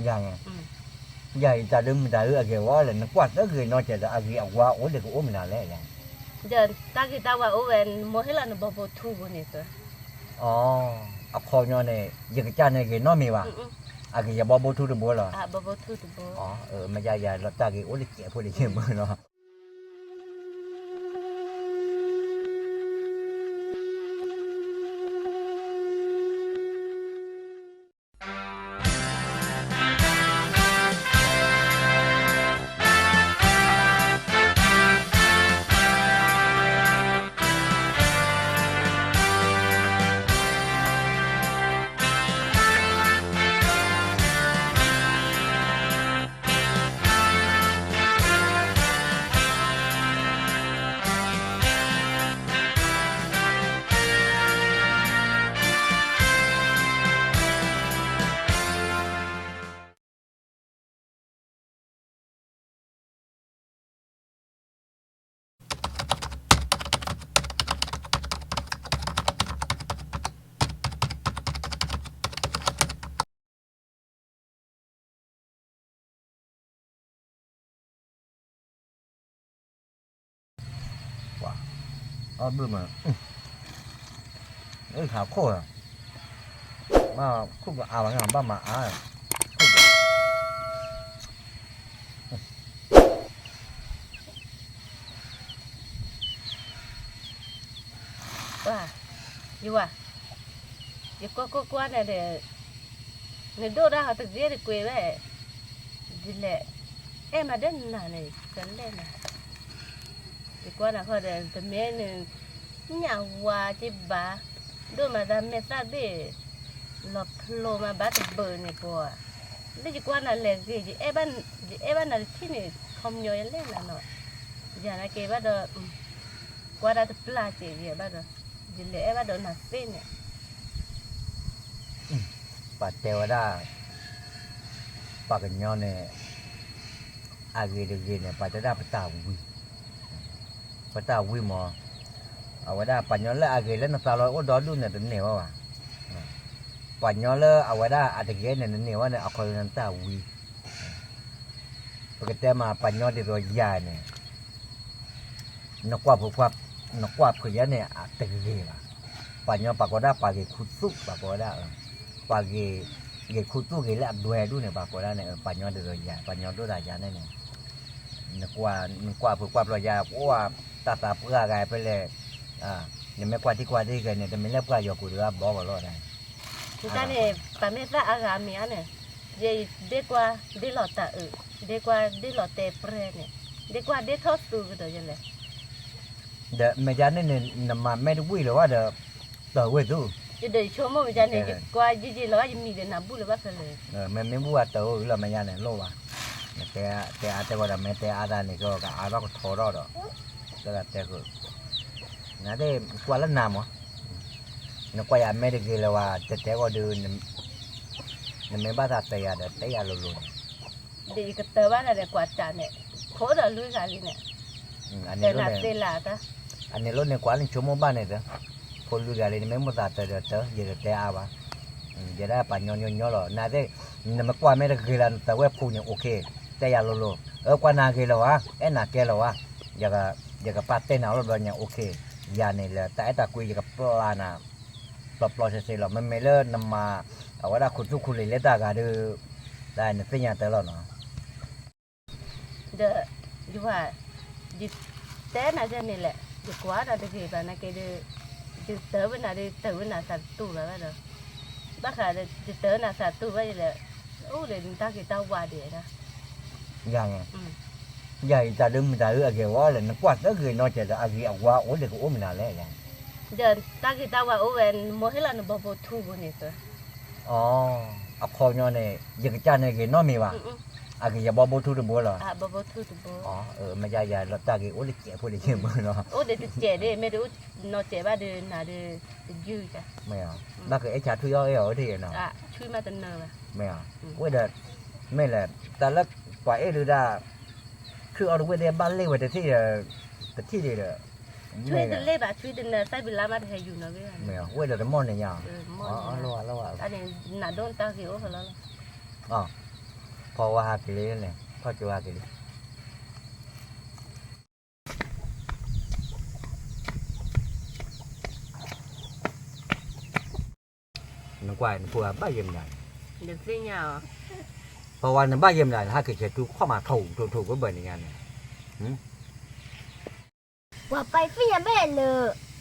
ယၤန့ၣ်, ယၤအံၤတၢ်ဒုးမုၢ်တၢ်ဒုးအဂ့ၤဝဲလဲၣ်, နကွၢ်သၢဂ့ၤနီတစဲးဒီး အဂ့ၤအဝါအိၣ်ဒံးကအိၣ်မနုၤလဲၣ်ယၤ. ဒီးတၢ်ဂ့ၤတၢ်ဝါအိၣ်ဝဲ, နမိၢ်ဟ့ၣ်လီၤနဘီဘိထူပူၤန့ၣ်သၢ. အခီပညီန့ၣ် ယကစၢ်န့ၣ်ဂ့ၤနီတမံၤဘၣ်, အဂ့ၤယဘီဘိထူတဘိလီၤ. မ့ၢ်ယၤယၤလီၤတၢ်ဂ့ၤအိၣ်လၢစဲးဖိလၢယမုၢ်လီၤ. အီၣ်ဘျုးမး, အ့ၣ်ခးခိၣ်, ဘၣ်ခိၣ်ကအါဘၣ်န့ၣ် ဘၣ်မၤအါ, ခိၣ်က ယဝၤ, ယကွၢ်ကွၢ်ကွၢ်န့ၣ်ဒီး, နဒိၣ်ဒၣ်ဟီတဂ့ၤတကွ့ၤဝဲ, ဒ်လဲၣ်, အဲၣ်မးဒဲနၤန့ၣ် ကလဲၣ်နၤ, ယကွၢ်နၤဃီဒီး တမ့ၢ်န ညၣ်ဝါက့ဘၣ်, ဒိၣ်မးသးမဲာ်သၣ်ဘ့ၣ်, လီၤဖျိမးဘၣ်တဘၢၣ်န့ၣ်ပှၤ, လၢယကွၢ်နၤလဲၤဂ့ၤ, ယအဲၣ်ဘၣ်နၤတထံၣ်န့ၣ် ခီပညီယလဲၣ်နၤနီၤ, ယၤနာ်က့ဘၣ်ဒီး, ကွၢ်တၢ်တပျၢ်က့ၤယဘၣ်ဒီး, ယလဲၤအဲၣ်ဘၣ်ဒီးနၤသ့န့ၣ် ပှၤတဲဝဲဒၣ်, ပှၤကညီန့ၣ်, အဂ့ၤတဂ့ၤန့ၣ် ပှၤတဲဒၣ်ပတၢ်ဝံ, ပတၢ်ဝံမး, အဝဲဒၣ်ပှၤညီလၢအဂ့ၤလၢနသးလီၤအိၣ်ဒီဒူၣ်န့ၣ် တန့ၢ်ဝဲဘၣ်, ပှၤညီလၢအဝဲဒၣ်အတဂ့ၤန့ၣ် နန့ၢ်ဝဲန့ၣ် အခီပညီနတၢ်ဝံ ပကတဲမး ပှၤညီဒ်သိးယၤန့ၣ်, နကွၢ်ဖုးကွၢ်, နကွၢ်ဖုးယဲန့ၣ် အတဂ့ၤဘၣ်. ပှၤညီပှၤကိးဒၣ်ပှၤဂ့ၤခူသူၣ် ပှၤကိးဝဲဒၣ်, ပှၤဂ့ၤ, ဂ့ၤခူသူၣ်ဂ့ၤလၢအဒွဲၣ်ဒူၣ်န့ၣ် ပှၤကိးဒၣ်န့ၣ် ပှၤညီဒ်သိးယၤ ပှၤညီဒိၣ်ဒၣ်ယၤန့ၣ်န့ၣ်, နကွၢ်ဖုးကွၢ်ဖျိယၤ အိၣ်တၢ်သးပှၢ်ဂၤဖဲလဲၣ်, နမ့ၢ်ကွၢ်ထံကွၢ်ထံဂ့ၤန့ၣ် တမ့ၢ်လၢပှၤယီၤကူၤတဂၤဘီကီးလီၤဒၣ် တၢ်န့ၣ် ပမ့ၢ်သၣ်အါဂၤမ့ၢ်အါန့ၣ်, ယဒ့ကွၢ်ဒ့လီၤတၢ်အုး, ဒ့ကွၢ်ဒ့လီၤတဲပြဲန့ၣ်, ဒ့ကွၢ်ဒ့ထီၣ်သူကဒီးယလဲၣ်. ဒီးမ့ၢ်ယါန့ၣ်န့ၣ် နမၤမဲာ်တဝံၣ်လၢၤဘၣ်ဒီး, တၢ်ဝဲၢ်သူ, ယဒီးယဆိကမိၣ်မ့ၢ်ယါန့ၣ် ယကွၢ်ယံာ်ယံာ်လီၤဘၣ် ယမံၤဒီးနၢ်ဘူၣ်လၢၤဘၣ်ဖဲလဲၣ်. မ့မ့ၢ်ဘူၣ်အတၢ်အိၣ်လၢမ့ၢ်ယါန့ၣ် လိၣ်ဘၣ်, နတဲ, တဲအါတဲဝဲဒီး မ့ၢ်တဲအါတၢ်န့ၣ် ကအါထီၣ်ကထီထီၣ်ဒီး, တဲဒၣ်တဲဃုာ်, နသ့ၣ်ကွၢ်လၢနၤမး, နကွၢ်ယၤမဲာ်တဂ့ၤလၢၤဘၣ် တဲတဲဂီၢ်ဒုး, နမ့ၢ်ဘၣ်သးတဲယၤဒီးတဲယၤလိၤလိၤန့ၣ်, ဒီးယကတၢၢ်ဘၣ်နၤဒီးကွၢ်တၢ်န့ၣ်, ဖိဒီးလွံၢ်ဂၤလံန့ၣ်, တဲနၤသ့လၢ်တၢ်, အန့ၣ်လိၣ်န့ၣ်ကွၢ်လၢနဆိကမိၣ်ဘၣ်န့ၣ်, ဖိလွံၢ်ဂၤလံ နမ့ၢ်မိၣ်သးတၢၢ်ဒီးတၢၢ် ယတတဲအါဘၣ်, ယဲဒၣ်ပှၤညီညီညီလီၤ နသ့ၣ်, နမ့ၢ်ကွၢ်မဲာ်တဂ့ၤလၢၤ နတၢ်ဝဲၢ်ဖူန့ၣ် အိၣ်ခ့, တဲယၤလိၤလိၤ, အၢကွၢ်နၤဂ့ၤလၢၤဘၣ် အဲၣ်နၤကဲလၢၤဘၣ်, ယကပာ်တဲနၤလီၤဘျီညါ အိၣ်ခ့, ယၤန့ၣ်လၢတၢ်အဲၣ်တၢ်ကွံ ယကပျၢ်နၤ, ပျီပျီစ့စ့လီၤ မ့မ့ၢ်လၢနမၤ, အဝဲဒၣ်ခူသူၣ်ခူလံၤလၢတၢ်ဂၤဒီး, တၢ်နသ့ၣ်ညါတၢ်လီၤနီၤ. ဒီး, ယဝၤ, ယတဲနၤယဲန့ၣ်လဲၣ် ယကွၢ်နၤတဂ့ၤဘၣ်နာ်က့ဒီး, ယတၢၢ်ဝဲနၤဒီး တၢၢ်ဝဲနၤသးတတူၢ်ဘၣ်ဘၣ်ဒီး, ဘၣ်ဃးဒီး ယတၢၢ်နၤသးတူၢ်ဘၣ်ယလဲၣ်, အိၣ်ဒီးနတၢ်ဂ့ၤတၢ်ဝါဒံးဒၣ်, ယၤန့ၣ်, ယၤအံၤတၢ်ဒုးမုၢ်တၢ်ဒုးအဂ့ၤဝဲလဲၣ် နကွၢ်သၢဂ့ၤနီတစဲးဒီး အဂ့ၤအဝါအိၣ်ဒံးကအိၣ်မနုၤလဲၣ်ယၤန့ၣ်, ဒီးတၢ်ဂ့ၤတၢ်ဝါအိၣ်ဝဲ နမိၢ်ဟ့ၣ်လီၤနဘီဖိထူပူၤန့ၣ်သၢ အခီပညီန့ၣ် ယကစၢ်န့ၣ်ဂ့ၤနီတမံၤဘၣ်, အဂ့ၤယဘီဘိထူတဘိလီၤ, မ့ၢ်ယါယၤလီၤတၢ်ဂ့ၤအိၣ်လၢစဲးဖိလၢယမုၢ်လီၤ, အိၣ်ဒီးတစဲးဒီး မ့ၢ်တအိၣ်နီတစဲးဘၣ်ဒီးနၤဒီး, တယုၢ်, ဘၣ်ကအဲၣ်ဆါထွံၣ်အီၣ်အဲၣ်အီၤအိၣ်ထံၣ်နီၤ, မ့ၢ်, ဝဲဒီး, မ့ၢ်လဲၣ်, တၢ်လၢပှၤအဲၣ်ဒုးဒၣ်, ထွံၣ်အီၣ်တဝ့ၢ်သ့ၣ်ဘၣ်လ့ၣ်ဝဲတထံၣ်ဒီး, တထံၣ်ဒံးဒီး, ထွံၣ်တလ့ၣ်ဘၣ် ထွံၣ်တနၢၤ သၣ်ဘံလါမးတဟဲယူၤနီၤ, မ့ၢ်ဝဲဒီးတမီၢ်န့ၣ်ညါ, နဒိၣ်တၢ်ဂ့ၤအိၣ်ဖဲလီၤလီၤ, ဖီဝါဟးက့ၤလံန့ၣ် ဖီကၠိဟးက့ၤလံ. နကွၢ်နဖိအဘၣ်ယဲၢ်မတၤန့ၣ်, ဖီဝါနဘၣ်ယဲၢ်မတၤန့ၣ် ဟးက့ၤဆဲးတူခီၣ်မးထီၣ်ထိၣ်ထိၣ်ကဘၢၣ်န့ၣ်ညါန့ၣ်, ပှၤပၢ်သ့ၣ်ညါဘၣ်လၢ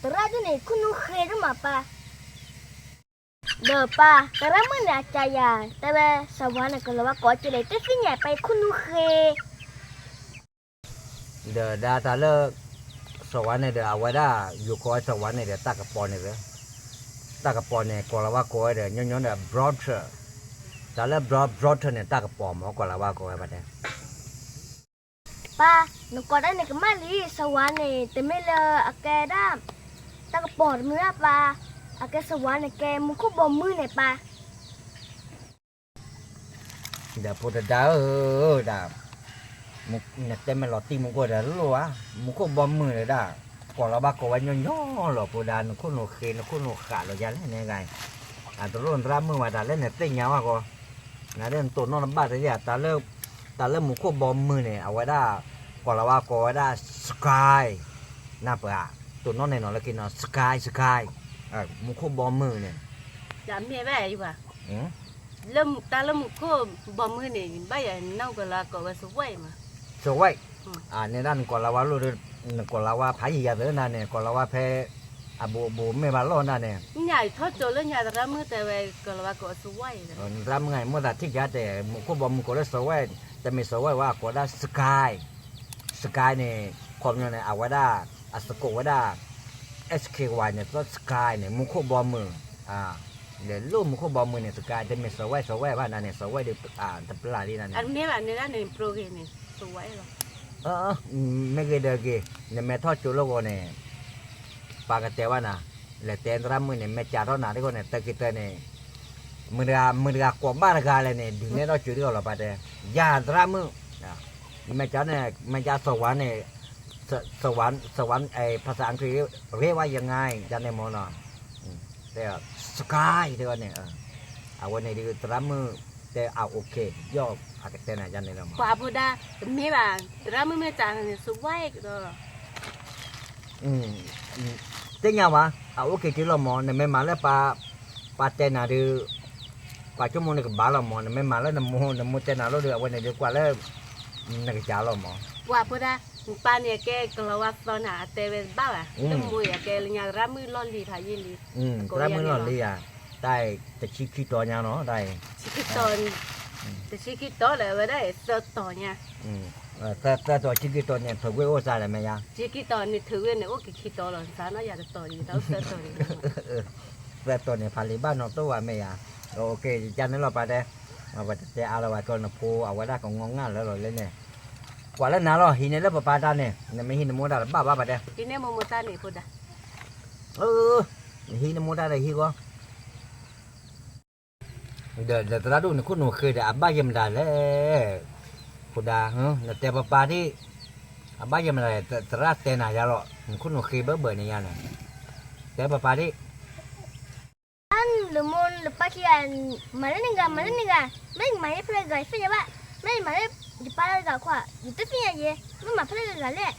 သရၣ်ဒိၣ်န့ၣ် ခိၣ်နူာ်ဃ့ဒိၣ်မးပၢ်, ဒီးပၢ် သရၣ်မုၣ်န့ၣ်အကါယၤ တဲဝဲ စဝါန့ၣ် ကလီၤဝါကိးက့ၤလဲၣ် တသ့ၣ်ညါပၢ်ခိၣ်နူာ်ဃ့ ဒီးဒၣ်တၢ်လၢ စဝါန့ၣ်ဒီး အဝဲဒၣ် ယိၤကိးဝဲစဝါန့ၣ်ဒီး တၢ်ကပီၤန့ၣ်ဒီး, တၢ်ကပီၤန့ၣ် ကီၤလၤဝါကိးဝဲဒီး ညီညီဒီး brown sugar, တၢ်လၢ brown brown sugar န့ၣ် တၢ်ကပီၤမ့ၢ်ကီၤလၤဝါကိးဝဲဘၣ်တဲ ပၢ်, နကိးတၢ်န့ၣ်ကမၣ်လံ, စဝါန့ၣ် တမ့ၢ်လၢအကဲဒၣ် တၢ်ကပီၤတမ့ၢ်ဘၣ်ပၢ်, အကဲစဝါန့ၣ်ကဲမူခိၣ်ဘီမုၢ်န့ၣ်ပၢ်. ဒီးဖိတဒါဧၢ, ဒၣ်, နတဲမ့ၢ်လီၤတံၢ်မူခိၣ်ဒီးလိၣ်ဧါ, မူခိၣ်ဘီမုၢ်န့ၣ်ဒၣ်, ကီၤလၤဝါကိးဝဲညီညီလီၤ ဖိဒါ နခိၣ်နူာ်ဃ့ နခိၣ်နူာ်ဃးလီၤယါလဲၣ်န့ၣ်ဂ့ၤ, အတလိၣ်နသရၣ်မုၣ်ဝဲဒၣ်လၢနသ့ၣ်ညါဝဲကီး, နဒ်နတိၢ်နီၣ်နဘၣ်တယၤ, တၢ်လၢမူခိၣ်ဘီမုၢ်န့ၣ် အဝဲဒၣ်, ကီၤလၤဝါကိးဝဲဒၣ် sky, နၢ်ပၢၢ်ဧါ, တိၢ်နီၣ်န့ၣ်နီၤလၢခံနီၤ sky sky, မူခိၣ်ဘီမုၢ်န့ၣ်, မ့ၢ်ဘၣ်ယၤ လၢတၢ်လၢမူခိၣ်ဘီမုၢ်န့ၣ် ဘၣ်ယၤနကီၤလၤဝါကိးဝဲ စဝဲးမး, စဝဲး, န့ၣ်ဒၣ်နကီၤလၤဝါလိၣ်ဒီး, နကီၤလၤဝါဖးယံာ်ယၤသၢနၤန့ၣ် ကီၤလၤဝါဖဲ, အဘူးအဘူးမ့ၢ်ဘၣ်လီၢ်နၤန့ၣ်, ညၣ်ထီၣ်ကၠိလၢညါသရၣ်မုၣ်တဲဝဲကီၤလၤဝါကိးဝဲ စဝဲး, နသရၣ်မုၣ်ဂၤမ့ၢ်သးထံၣ်ကါတဲ မူခိၣ်ဘီမုၢ်ကိးလၢ စဝဲး, တမ့ၢ် စဝဲး ဝဲအကိးဒၣ် sky, sky န့ၣ်, ခီပညီန့ၣ် အဝဲဒၣ်, အသကိးဝဲဒၣ်, sky န့ၣ် သီ sky န့ၣ် မူခိၣ်ဘီမုၢ်, ဒီးလိၣ်မူခိၣ်ဘီမုၢ်န့ၣ် sky တမ့ၢ် စဝဲး စဝဲး ဘၣ်နၤန့ၣ် စဝဲးဒီး, တပျၢ်လံနၤန့ၣ်, မ့ၢ်ဂ့ၤဒီးဂ့ၤ, နမဲထီၣ်ကၠိလၢဂီၤန့ၣ်, ပှၤကတဲဘၣ်နၤ, လဲၤတဲသရၣ်မုၣ်န့ၣ် မဲာ်ကးထီၣ်နၤဒ်ဂီၤန့ၣ် တၢ်က့ၤတၢ်န့ၣ်, မုၢ်တဂၤ, မုၢ်တဂၤကိးဘၣ်တဂၤလဲၣ်န့ၣ် ဒုးနဲၣ်ထီၣ်ကၠိဒ်အီၤလီၤပှၤတဲ, ယၤသရၣ်မုၣ်, မဲာ်ကးန့ၣ် မဲာ်ကးစဝါန့ၣ်, စဝါ, စဝါ, ဖဆါအ့ၣ်ရ့ဝါယငါ, ယၤန့ၣ်မ့ၢ်နီၤ, တဲ, sky တဲဝဲန့ၣ်, အဝဲန့ၣ်ဒ်သရၣ်မုၣ်, တဲ အ okay, ယီၢ်အကတဲနၤယၤန့ၣ်လီၤမး, ပှၤဖိဒါ, တမ့ၢ်ဘၣ်, သရၣ်မုၣ်မ့ၢ်တၢ်န့ၣ် စဝဲးကဒီး သ့ၣ်ညါဝဲ, အ okay က့လီၤမး, နမ့ၢ်မၤလၢ, ပှၤတဲနၤဒီး, ပှၤဆိကမိၣ်နကဘၣ်လီၤမး, နမ့ၢ်မၤလၢနမိၢ်, နမိၢ်တဲနၤလိၣ်ဒီး အဝဲန့ၣ်ဒုးကွၢ်လၢ, နကစၢ်လီၤမး, ပှၤဖိဒါ, နပၢ်န့ၣ်အကဲကလီၤဝါသီနၤ အတဲဝဲတဘၣ်ဘၣ်, တမိၢ်အံၤအကဲလၢညါသရၣ်မုၣ်လီၢ်လံၤဖးယံာ်လံ, သရၣ်မုၣ်လီၢ်လံၤဧါ, တၢ်တဆံခံတီၤညါနီၤ, တၢ်အံၤ, တဆံခံတီၤလၢအဝဲဒၣ်အံၤ သၢတီၤညါ သၢတီၤ ဆံခံတီၤန့ၣ် ထုးကွံာ်အိၣ်စးလဲၣ်မ့ၢ်ယါ, ဆံခံတီၤန့ၣ် ထုးကွံာ်န့ၣ် အိၣ်က့ၤခံတီၤလီၤ, စးနီၢ်ယၤတတီၤဒံး တၢ်အိၣ်သၢတီၤဒံး, သၢတီၤန့ၣ် ဖးလံာ်ဘၣ်နီၢ်တိၢ်ဝဲမ့ၢ်ယါ, ယန့ၣ်လီၤပှၤတဲ, ပတဲအါလီၤဝဲကီးနဖိ အဝဲဒၣ်ကငီငၢ်လၢလီၤလၢန့ၣ်, ကွၢ်လၢနၤလီၤ ဟံးန့ၢ်လၢပပၢ်တၢ်န့ၣ် နမ့ၢ်ဟံးနမိၢ်တၢ်တဘၣ်ဘၣ်ပှၤတဲ, ဟံးန့ၢ်မိၢ်မိၢ်တၢ်န့ၣ်ဖိဒါ, ဟံးနမိၢ်တၢ်ဒီးဟံးဂီၢ် ဒီးသရၣ်ဒိၣ်န့ၣ် နခိၣ်နူာ်ဃ့ဒီးအဘၣ်ယဲၢ်မတၤလဲၣ်, ဖိဒါ, နတဲပပၢ်ဒံး, အဘၣ်ယဲၢ်မတၤလဲၣ်, သရၣ်တဲနၤယါလီၤ နခိၣ်နူာ်ဃ့ဘၢဘၢန့ၣ်ယါန့ၣ်, တဲပပၢ်ဒံး, လၢမိၢ်လၢပၢ်ခံဂၤ, မၤလၢန့ၣ်ဂၤ မၤလၢန့ၣ်ဂၤ, မ့ၢ်ယမၤလၢဖဲလဲၣ်ဂၤ ယသ့ၣ်ညါဘၣ်, မ့ၢ်ယမၤလၢယပၢ်လၢဂၤခွါ, ယတသ့ၣ်ညါယဲ, မ့ၢ်မၤဖဲလဲၣ်ဂၤလဲၣ်,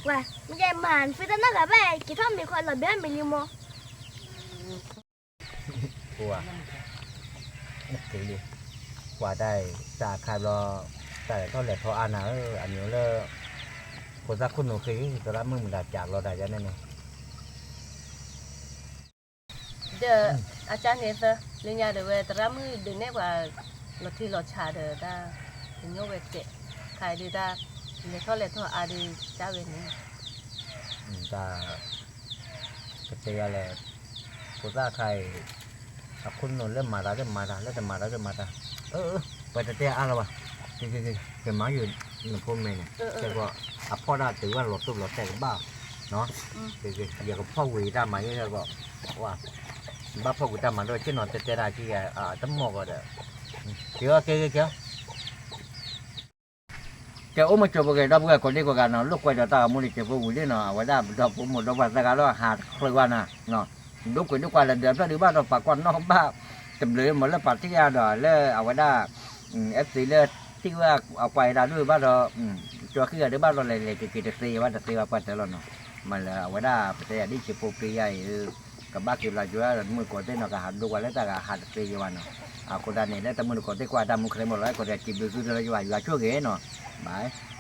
ပှၤ, မ့ၢ်ယမၤနသုတၢ်နီတဂၤဘၣ်, က့ၤထီၣ်မ့ၤခွါလီၤဘၣ်မ့ၤလံမိၢ် ပှၤ, က့ၤလံ, ပှၤတၢ်အံၤ တၢ်အခါဘျီ, တၢ်လဲၤထီၣ်လဲၤထီအါနၤဧၢ, အမံၤလၢ, ဖိသၣ်ခိၣ်နူာ်ဃ့, သရၣ်မုၣ်မတၤကးလီၤတၢ်ယါန့ၣ်န့ၣ်, ဒီး, အကါန့ၣ်သၢ, လၢညါဒီးဝဲသရၣ်မုၣ်ဒုးနဲၣ်ပှၤ, လီၤထံလီၤဆးဒီးတၢ်, ကညိဝဲတဲာ်, ခါအံၤဒုးတၢ်, လဲၤထီၣ်လဲၤထီအါဒုး, တၢ်ဝဲန့ၣ် တၢ်, ကတဲယၤလဲၣ်, ဖိသၣ်ခါအံၤ, အခိၣ်နူာ်လၢမၤတၢ်လၢမၤတၢ် လၢတမၤတၢ်လၢမၤတၢ်, ပတတဲအါလၢၤဘၣ်, ကမၤယိၤ, နဖိမဲာ်န့ၣ်, တဲကီး, အဖီၣ်တၢ်တုၤဘၣ်လီၤတိၢ်လီၤတဲာ်ကဘၣ်, ယကဖီၣ်ဝံၤတၢ်မၤယဲၢ်ကီး, ဘၣ်ဖီၣ်ဝံၤတၢ်မၤဒီးဆ့ၣ်နီၤတဲတဲတၢ်ခံဂၤ, တမီၢ်ကီးဒီး, က့ၤအီၤက့ၤက့ၤက့ၤ ကဲအိၣ်မ့ၢ်ကၠိပဂဲၤဒီပုၢ်ဝဲၢ်ကိးဒံကိးဂၤနီၤ လိာ်ကွဲဒီးတၢ်ဂီၤမူလံစဲးဖိဝံၤလံနီၤ အဝဲဒၣ်ပဒီပုၢ်မိၢ်ဒီပုၢ်ဝဲၢ်သၢဂၤလၢဟးတချုးဘၣ်နၤ, ဒိကွဲးဒိကွၢ်လၢဒၢးဖျၢၣ်ဒုးဘၣ်ဒီးပှၤကွၢ်နီၣ်ဘၣ်, တဘျုးမ့ၢ်လၢပှၤထံၣ်ယၤဒီးလၢအဝဲဒၣ်, အဲၣ်သံလၢ ထံၣ်ဝဲအကွၢ်ယဒၣ်ဒိၣ်ဘၣ်ဒီး ကၠီဃံဂၤဒုးဘၣ်ဒီးလဲၤလဲၤက့ၤက့ၤတသ့ယဝဲ တသ့ဝဲပှၤတၢၢ်လီၤနီၤ. မ့ၢ်လၢအဝဲဒၣ်ပတဲယၤဒ်ဆံးဖိပျံၤယၤအံၤ ကဘၣ်က့ၤဘျီယွၤတမုၢ်တကိးသ့ၣ်နီၤ ကဟးဒိကွၢ်လၢတၢ်ဂၤဟးတသ့ယဝဲနီၤ. အဃိသတးန့ၣ် လၢတမုၢ်တကိးသ့ၣ်ကွၢ်တၢ်မူခရံာ်မ့ၢ်လီၤ အဲၣ်ကိးတၢ်စံးဘျုးသုတလၢယွၤ ယွၤဆိၣ်ဂ့ၤနီၤ. Bye.